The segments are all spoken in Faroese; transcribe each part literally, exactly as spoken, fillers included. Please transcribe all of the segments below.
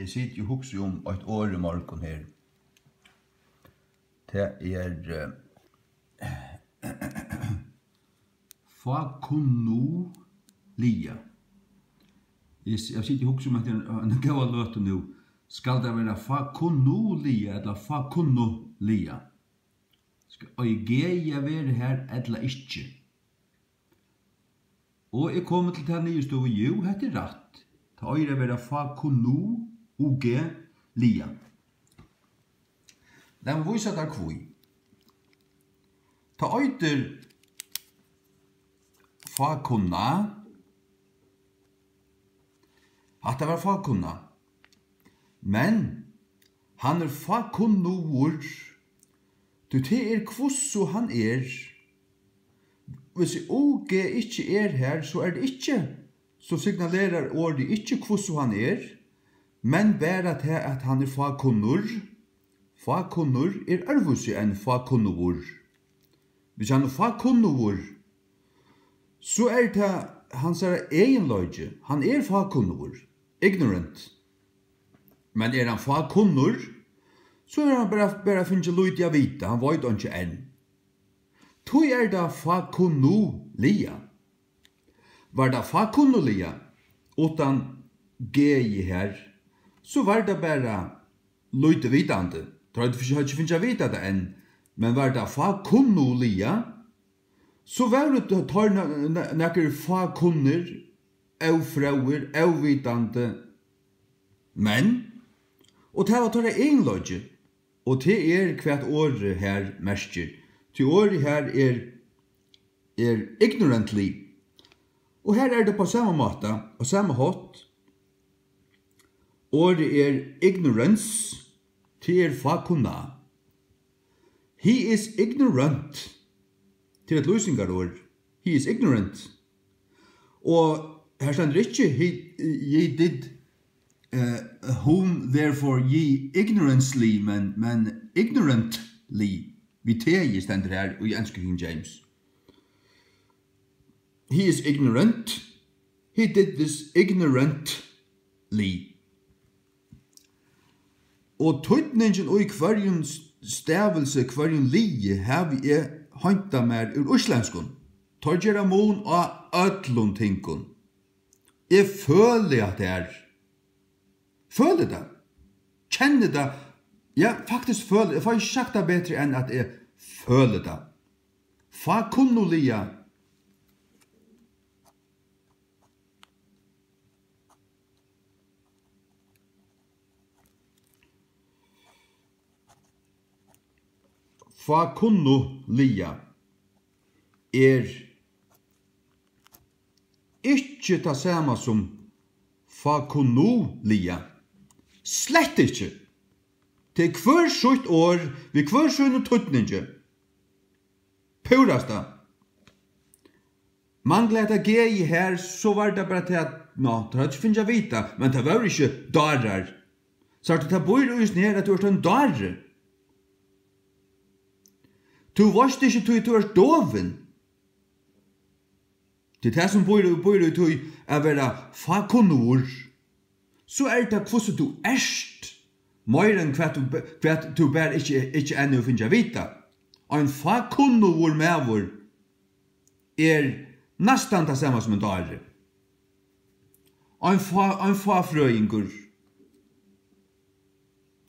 Eg siti og hugsi um eitt orð í morgun her. Tað er, eh, fákunnuliga. Eg s-, eg siti og hugsi um hetta eina góða løtu nú. Skal tað vera fákunnuliga ella fákunnuliga? Skal, eigur G at vera har ella ikki? Og eg komi til ta niðurstøðu, jú, hetta er rætt. Tað eigur at vera fákunnu, U G, liga. Lat meg vísa tær hví. Tað eitur fákunna. Hatta var fákunna. Men hann er fákunnugur, tí tað er, hvussu hann er. Hvis U G ikki er har, so er tað ikki, so signalerar orðið ikki, hvussu hann er, men bara tað, at hann er fákunnur. Fákunnur er øðrvísi enn fákunnugur. Hvis hann er fákunnugur, so er tað hansara eginleiki. Hann er fákunnugur, ignorant. Men er hann fákunnur, so er hann bara, bara fingið lítið at vita, hann veit einki enn. Tí er tað fákunnuliga. Var tað fákunnuliga uttan G har, so var tað bara lítið vitandi. Teir høvdu ikki fingið at vita tað enn, men var tað fákunnuliga, so vóru t-, teir na-, na-, nakrir fákunnir, ófróir, óvitandi menn, og tað var teirra eginleiki, og tað er, hvat orðið har merkir. Tí orðið har er, er ignorantly. Og har er tað á sama máta, á sama hátt. Orðið er ignorance, tað er fákunna. He is ignorant. Tað er eitt lýsingarorð. He is ignorant. Og har stendur ikki, he, ye did, eh, whom therefore ye ignorantly, men, men ignorantly. Við T stendur har í ensku King James. He is ignorant. He did this ignorantly. Og týdningin í hvørjum s-, stavilsi, hvørjum liði, havi eg heintað mær úr íslendskum. Teir gera mun á øllum tingum. Eg føli, at tað er. Føli tað. Kenni tað. Ja, faktiskt føli. Eg fái ikki sagt tað betri enn at eg føli tað. Fákunnuliga. Fákunnuliga er ikki tað sama sum fákunnuliga. Slett ikki. Tað er hvør sítt orð við hvør sínum týdningi. Púrasta. Manglaði hetta G-ið har, so var tað bara tað, at, ná, teir høvdu ikki fingið at vita, men tað vóru ikki dárar. Sært tú, tað býr í hesum her, at tú ert ein dári. Tú veitst ikki, tí tú ert dovin. Tað er tað, sum býr, býr í tí at vera fákunnugur. So er tað, hvussu tú ert, meira enn hvat tú be-, hvat tú bara ikki, ikki enn hevur fingið at vita. Ein fákunnugur maður er næstan tað sama sum ein dári. Ein fá-, ein fáfrøðingur.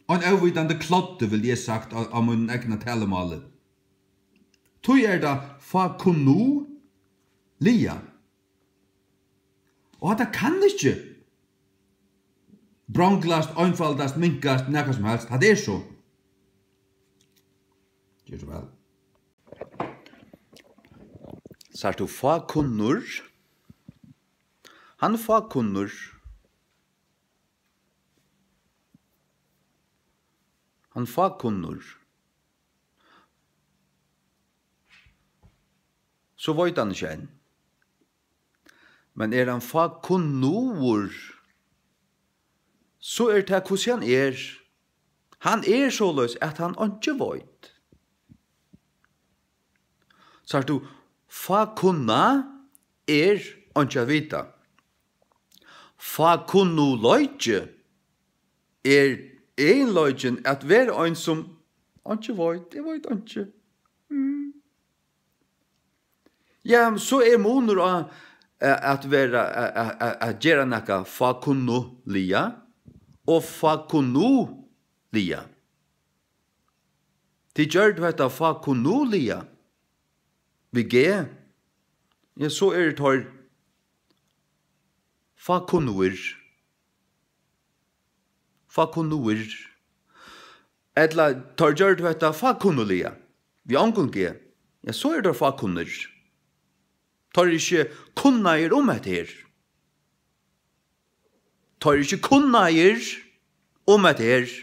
Ein óvitandi kloddi, vildi eg sagt, á, á mínum egna talumáli. Tí er tað fákunnuliga. Og hatta kann ikki bronglast, einfaldast, minkast, nakað sum helst. Hatta er so. Ger so væl. Sært tú fákunnur? Hann er fákunnur. Hann er fákunnur. So veit hann ikki enn. Men er hann fákunnugur, so er tað, hvussu hann er. Hann er soleiðis, at hann einki veit. Sært tú, fákunna er einki at vita. Fákunnuleiki er eginleikin at vera ein, sum einki veit, eg veit einki. Mm. Ja, so er munur á, eh, at vera, eh, eh, eh, at gera nakað fákunnuliga og fákunnuliga. Tit gjørdu hetta fákunnuliga við G, ja, so eru teir fákunnugir. Fákunnugir. Ella teir gjørdu hetta fákunnuliga, við ongum G. Ja, so eru teir fákunnir. Teir eru ikki kunnaðir um hetta her. Teir eru ikki kunnaðir um hetta her.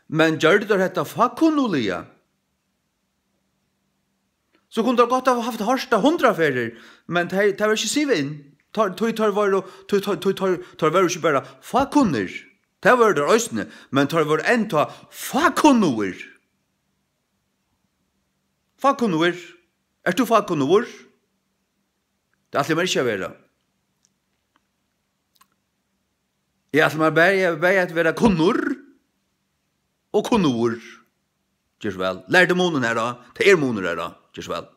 Men gjørdu teir hetta fákunnuliga, so kundu teir gott hava havt hoyrt tað hundrað ferðir, men tey, tey var ikki sivað inn. Teir, tí teir vóru, tí, tí, tí teir, teir vóru ikki bara fákunnir. Tað vóru teir eisini, men teir vóru enntá fákunnugir. Fákunnugir. Ert tú fákunnugur? Tað ætli eg mær ikki at vera. Eg ætli mær bæði, bæði at vera kunnur og kunnugur. Ger so væl. Lær teg munin har á. Tað er munur har á. Ger so væl.